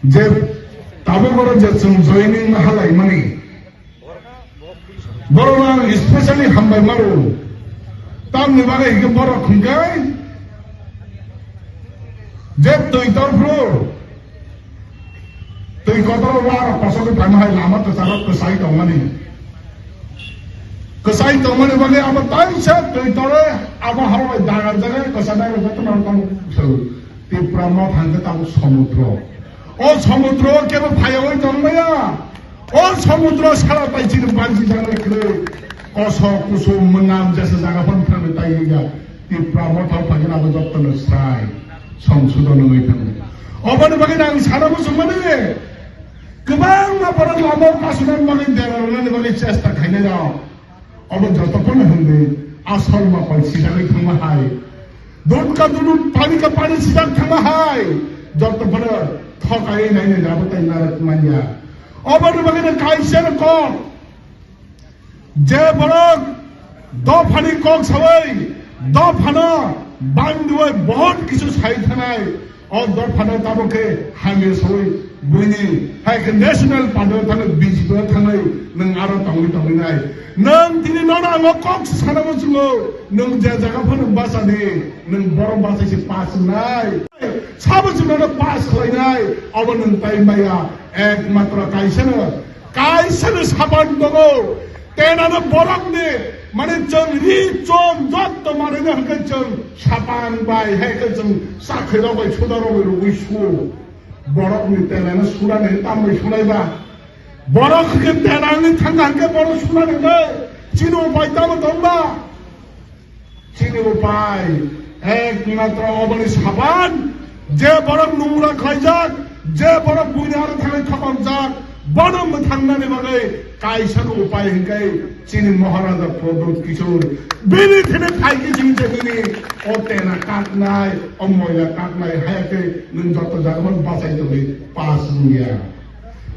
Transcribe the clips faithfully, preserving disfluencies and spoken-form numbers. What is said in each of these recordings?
je tabuk oro je chwng joining halaimani, borok ang specially hambai maro. Tamni bagwi hwnkhe borok hwnkhe je twi torphru twi kotor warok kosogwi phaima hai lama kwcharo kwchai tongmani. Kwchai tongmani bagwi abo taisa twi tore abo hao bai dagar jaga kwchanai rok joto no tong. Tipra motha hwnkhe tabuk somudro. O somudro kebo phaiyaui tongmaya. O somudro sara bai chini banchi jagwi kwrwi. Kosok kusum mwnam jesa jaga phano thangwi taiya. Tipra motha phaikhe abo jotono sai songsodon wngwi thango. Oboni bagwi ang sana muchungmani kwbangma borok lama o kasuna bagwi dera rwnani bagwi chesta khainai rok. Obo joto phano hwnwi asol ma pai sijagwi thangma hai. Dut ka dut, pani ka pani sijak thangma hai. Joto phano thokai nai nai rabo tai narak manya. Oboni bagwi no kaisa no kok. Je borok dophani kok sawi dophano bandui bohot kisu sai thanai. O dophano tabuk khe hamya sawi buini hai khe National Party o thangwi B J P o thangwi nwng aro tongwi tongwi nai. Nwng tini nono ang o kok sana muchungo, nwng je jaga phano bachadi, nwng borok bachai se pass wngnai. Sabo chwng nono pass khlainai, obo nwng tai maya, ekmatro kaisano, kaisano sapan tongo. Tenano borokni, mane chwng ri chom jotto manwino hwnkhe chwng sapan bai, hai khe chwng chakhwirok bai, sudarok bai rwgwi suo. Borokni tenano sunani tambai sunaiba. Borok hwnkhe tenani thangkha hwnkhe borok sunani hwnkhe chini upai tamo tongba? Chini upai ekmatro oboni sapan, je borok nungra khlaijak, je borok buini aro thangwi thokokjak, bono mwthangnani bagwi kaisa upai hwnkhe chini Maharaja Pradyut Kishore bini thene phaikhe chini je bini o tena kaknai, o moila kaknai, hayakhe nwng joto jagao bachai tongwi pass wngya.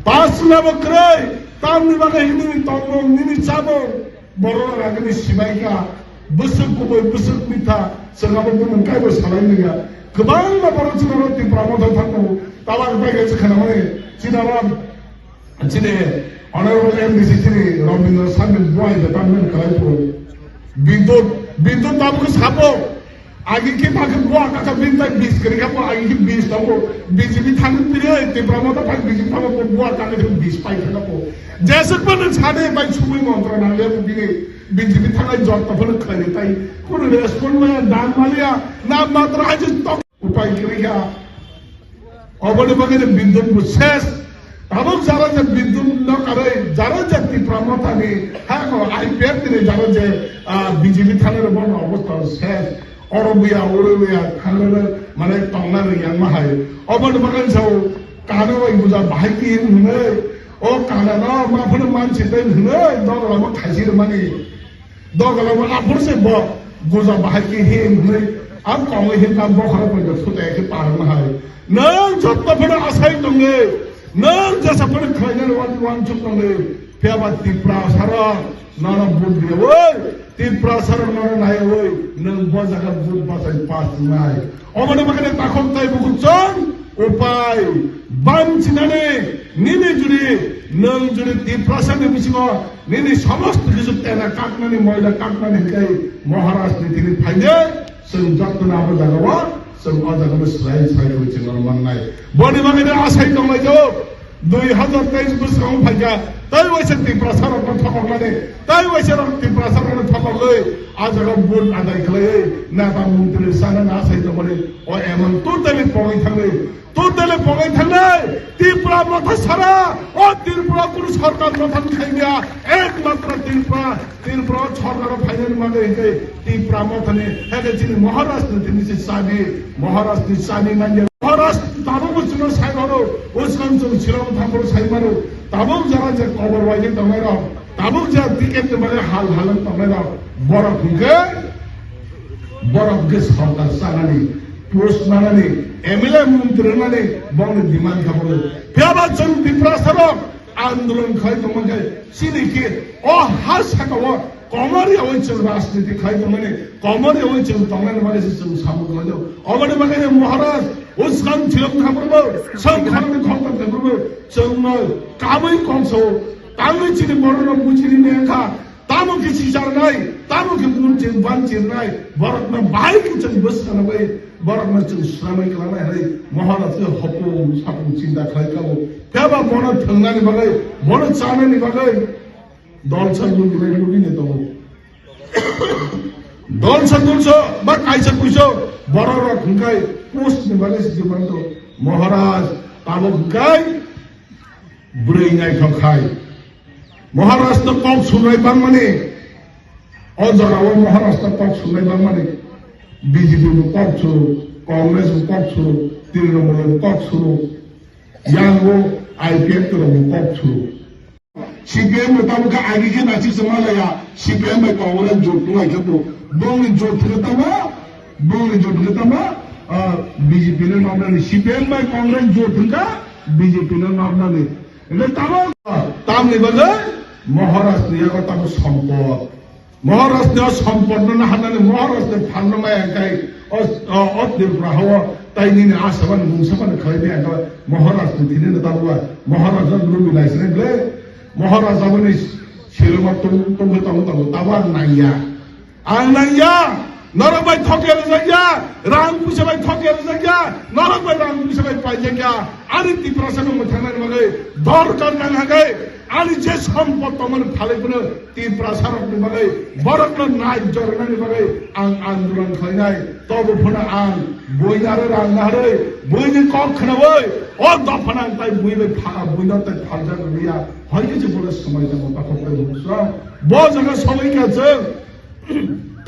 Pass wngya bo kwrwi, tamni bagwi hwnwi tongmung nini chamung. Borok ragini sibai kha, bwswk kubui, bwswk mitha, chwng abo bumung kaibo salai nangya. Kwbangma borok chwng oro Tipra motha thangkho, tabang bai khe chwng khanamani, chini oro, chini Honorable M D C chini Rabindra Sharma buai de tamni kwlai phuru. Bidut, bidut tabuk sapo. Agi khe bakhe bua kaka bin tai bis kri kha bo, agi khe bis tongo, B J P thangwi piroi, Tipra motha thang B J P thango bo bua kaka khe bis pai kha bo. Jesuk mane sade bai sumui montra nang le bini B J P thangai jot to phone khani tai. Kono respond maya dan maliya, na matra aje tok upai kri kha. Oboni bagwi no bidut bo ses. Tabuk jara je bidut no karwi, jara je Tipra mothani, ha ko I P F ni jara je, ah, B J P thani rok bono obostha ses. Oro buya, oro buya, thangwi mane tongna riyang ma hai. Oboni bagwi sao kana bai buja bahai ki hwnwi. O kana no ma phano mansi tei hwnwi dogla mo khaisi rwmani. Dogala bo aphuru se bo goja bahai khe hin hwnwi, ang kongwi hin ta bokhorok bai sutai khe parwng hai. Nwng jotto phano asai tongwi, nwng jesa phano khlainani wan-, wansuk tongwi, phiya ba Tiprasarok nono vote riyawi, Tiprasarok nono naiyawi, nwng bo jaga vote bachai pass wngnai. Oboni bagwi takhuk tei bukhuk chwng upai banchinani nini jodi nwng jodi Tiprasani bisingo nini somosto kisu tena kaknani, moila kaknani hwnkhe Maharaj ni tini phaide, chwng jotono abo jagao chwng o jagao swlai swlai khe chwng oro mannai. Boni bagwi no asai tonglaio. Dui hazar teis bwskango phaikha, tei waisa Tiprasa rokno thokoknani, tei waisa rok Tiprasa rokno thokogwi, a jaga vote adai khlaiwi, neta montri sana na sai tongmani, o emon totally pogwi thangwi, totally pogwi thangnai, Tipra motha sara, o Tripura kunu sarkar motha khaimya, ekmatro Tripura, Tripura o sorkaro phainani bagwi hwnkhe Tipra mothani, hwnkhe chini Maharaj ni tini se chabi, Maharaj ni chabi manya. Maharaj tabukbo chwngno sai mano, uskang chwng Shillong thamporo sai mano, tabuk jara je kobor waidi tongnai rok, tabuk jara ticket ni bagwi hal hal wng tongnai rok, borok hwnkhe borok hwnkhe sorkar chanani, post manani, M L A montri wngnani bongni demand kha borok. Phiyaba chwng Tiprasa rok andolon khai tongma khe chini khe o ha saka o komor yaui chwng rajniti khai tongmani, komor yaui chwng tongnani bagwi se chwng samung khlaio. Oboni bagwi Maharaj Bwskang chilok thangphuru, swng khoroknwi khoroktham thangphuru, chwngno kamwi kongso, tangwi chini borokno buchini mengkha, tamo khe sicharnai, tamo khe bun chin ban chinnai, borokno bahai khe chwng bwskang nugwi, borokno chwng swnamwi klangnai hwnwi Maharaj khe hopung sapung chinta khlai kabo. Phiya ba bono thwngnani bagwi, bono chanani bagwi dol sa lugilai lugini tongo. Dol sa dol sa ba kaisa kuiso borok rok hwnkhe post ni bagwi se jibon to Maharaj tabuk hwnkhe bwrwi naithok khai. Maharaj no kok sunai bangmani o jora o Maharaj no kok sunai bangmani B J P bo kok suru, Congress bo kok suru, Trinamool bo kok suru, yang o I P F T rok bo kok suru. C P M bo tabuk khe agi khe naisik se ma laya, C P M bai Congress jot wnglai khe bo. Bongni jot thwkhe tamo, bongni jot thwkhe tamo, ah, B J P no noknani, C P M bai Congress jot thwkha B J P no noknani. Hwnkhe tamo, tamni bagwi Maharaj ni yago tamo sompot. Maharaj ni o sompot no naharnani Maharaj ni phalno maya kai o, o, o Tripura hao tai nini asabani mungsa mani khlai maya kai Maharaj ni thini no tabuk Maharaj no lumi naisini ble Maharaj aboni siloma tung tung khe tongo tongo tabo ang nangya. Ang nangya. Norok bai thoke rwjakya, rang puisa bai thoke rwjakya, norok bai rang puisa bai paijakya. Ani Tiprasa no mwthangnani bagwi dorkar nang hwnkhe ani je sompot tongmani phalwi phano Tiprasa rokni bagwi borokno nai jornani bagwi ang andolon khlainai. Tobo phano ang buini aro rang naharwi buini kok khnawi o dophano ang tai bui bai pha-, buino tai phaljak rwya. Hai khe je bono swmai tamo takhuk tai buksa. Bo jaga sogwi kha chwng.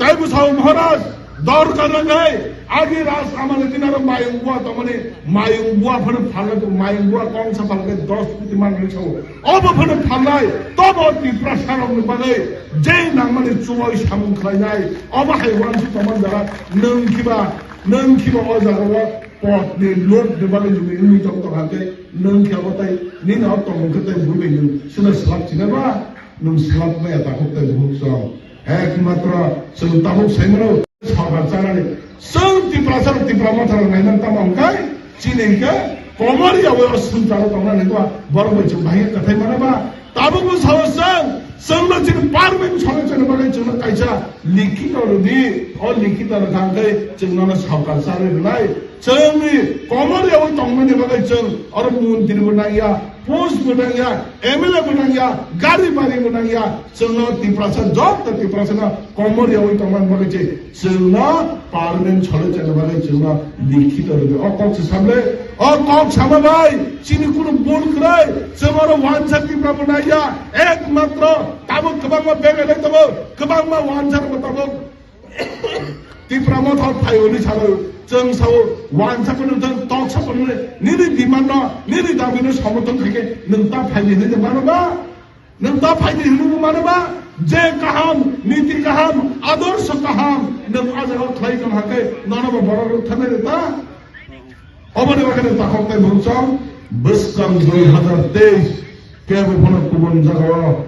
Tai bwsao Maharaj, dor kananai, agi Raj Ramani dinaro mayung bua tongmani, mayung bua phano phalnai, mayung bua kongsa phalnai dos koti manwi sao. Obo phano phalnai, tobo Tiprasa rokni bagwi je nangmani chumui samung khlainai, obo hai uansuk tongmani jaga nwng khiba, nwng khiba o jaga o potni lobni bagwi nwng wngwi tong tong hakhe nwng khe abo tai nini o tongmung khe tai bwrwi nwng sino swlak chinai ba? Nwng swlak maya takhuk tai bukhuk song. Ekmatro chwng tabuk saimano sorkar chanani. Chwng Tiprasa, Tipra Motha rok nainani tamo hwnkhe chini hwnkhe komor yawi o swngcharo tongnani ba borok bai chwng bahai kwthai mano ba? Tabukbo sao chwng, chwngno chini parliament solo chwngno bagwi chwngno kaisa likhito rwdi. O likhito rwkha hwnkhe chwng nono sorkar charwi rwnai. Chwngni komor yawi tongmani bagwi chwng oro montri bo nangya, post bo nangya, M L A bo nangya, gari bari bo nangya. Chwngno Tiprasa, joto Tiprasano komor yawi tongmani bagwi se chwngno parliament solo chana bagwi chwngno likhito rwdi. O kok se samle, o kok sama bai chini kunu bul kwrwi, chwng oro wansa Tipra bo naiya, ekmatro tabuk kwbangma begelai tongo, kwbangma wansa rokbo tabuk Tipra Motha phai hwnwi sao, chwng sao, wansa phano chwng toksa phano nini demand no, nini dabi no somorthon khaikhe nwng ta phaidi hwnwi mano ba? Nwng ta phaidi hwnwi bo mano ba? Je kaham, niti kaham, adorsho kaham nwng a jagao khlai tong hakhe nono bo borok rwktharnai rw ta? Oboni bagwi takhuk tai bumsong bwskang dui hazar teis kebo phano kubun jagao,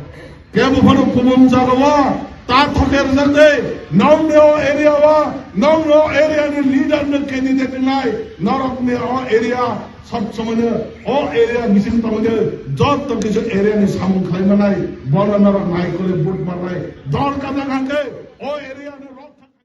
kebo phano kubun jagao ta thoker jakde, nongni o area o, nongni o area ni leader no candidate nai, norokni o area sob somoi no o area bising tongde, jotto kisu area ni samung khlai manai, bono norok nai kole vote manai, dol kada hangke o area no